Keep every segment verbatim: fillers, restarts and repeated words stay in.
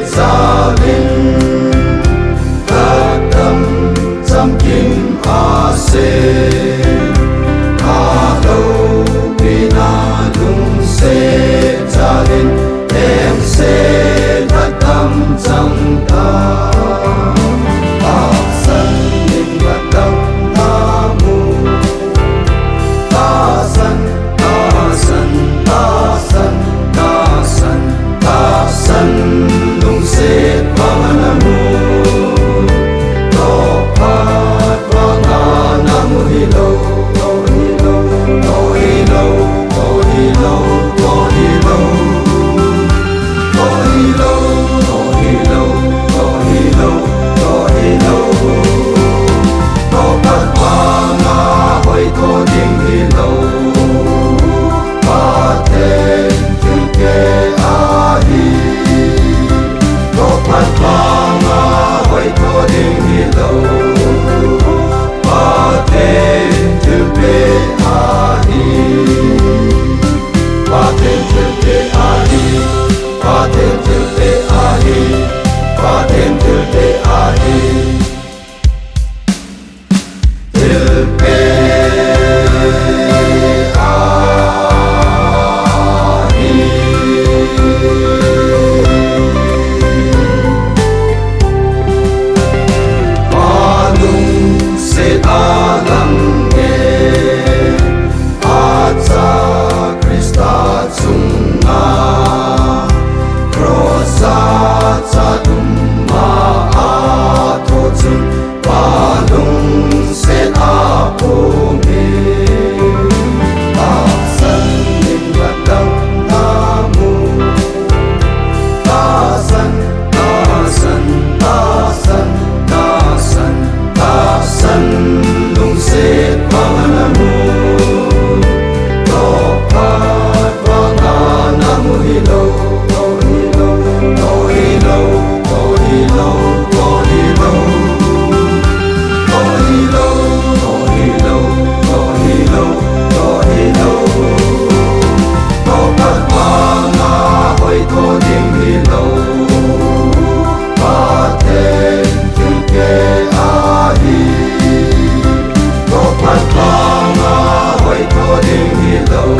Jalin, katam chamkim ase, alopina lungset jalin, engse katam chang ta, tahsan in katam na mu, tahsan, tahsan, tahsan, tahsan, tahsan, lungset vang ana mu. Tohphat vang ana mu hilou, hilou, hilou, hilou, hilou, hilou. Tohpat vang a hoitho ding hilou, Pathen thilpeh ahi. Tohpat vang a hoitho ding hilou, Pathen thilpeh ahi. Pathen thilpeh ahi. Pathen thilpeh ahi. Pathen thilpeh ahi. Thilpeh ahi. Pa lungset a lang e, acha Christa chunga, cross a cha tum a, atho chun Pa lungset a pum e, tahsan in katam na mu, tahsan, tahsan, tahsan, tahsan, tahsan, lungset vang ana mu. Tohpat vang ana mu hilou, hilou, hilou, hilou, hilou, hilou. Tohpat vang a hoitho ding hilou, Pathen thilpeh ahi. Tohpat vang a hoitho ding hilou,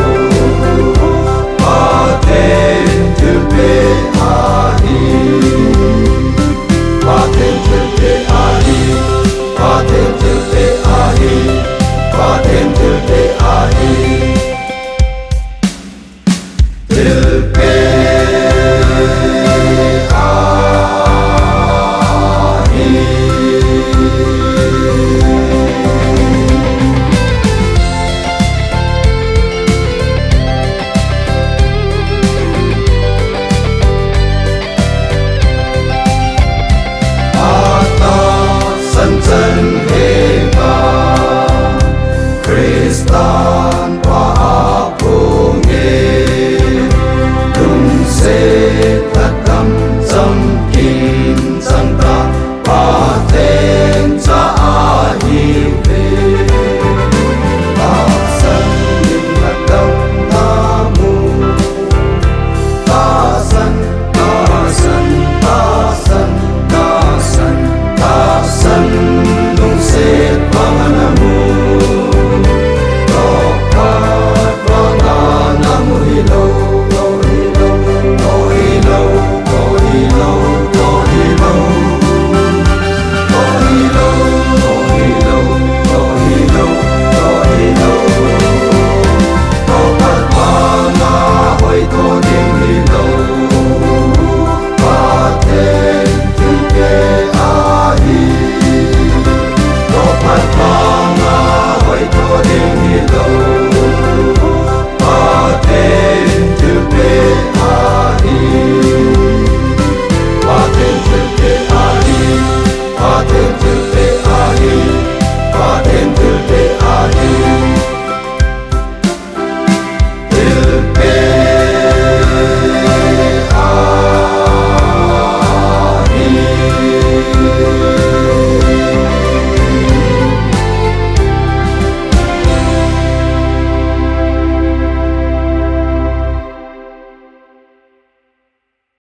Pathen thilpeh ahi. Pathen thilpeh ahi. Pathen thilpeh ahi. Pathen thilpeh ahi. Thilpeh ahi. Atahsan chan henga, Christan Pa a phung e, lungset katam chamkim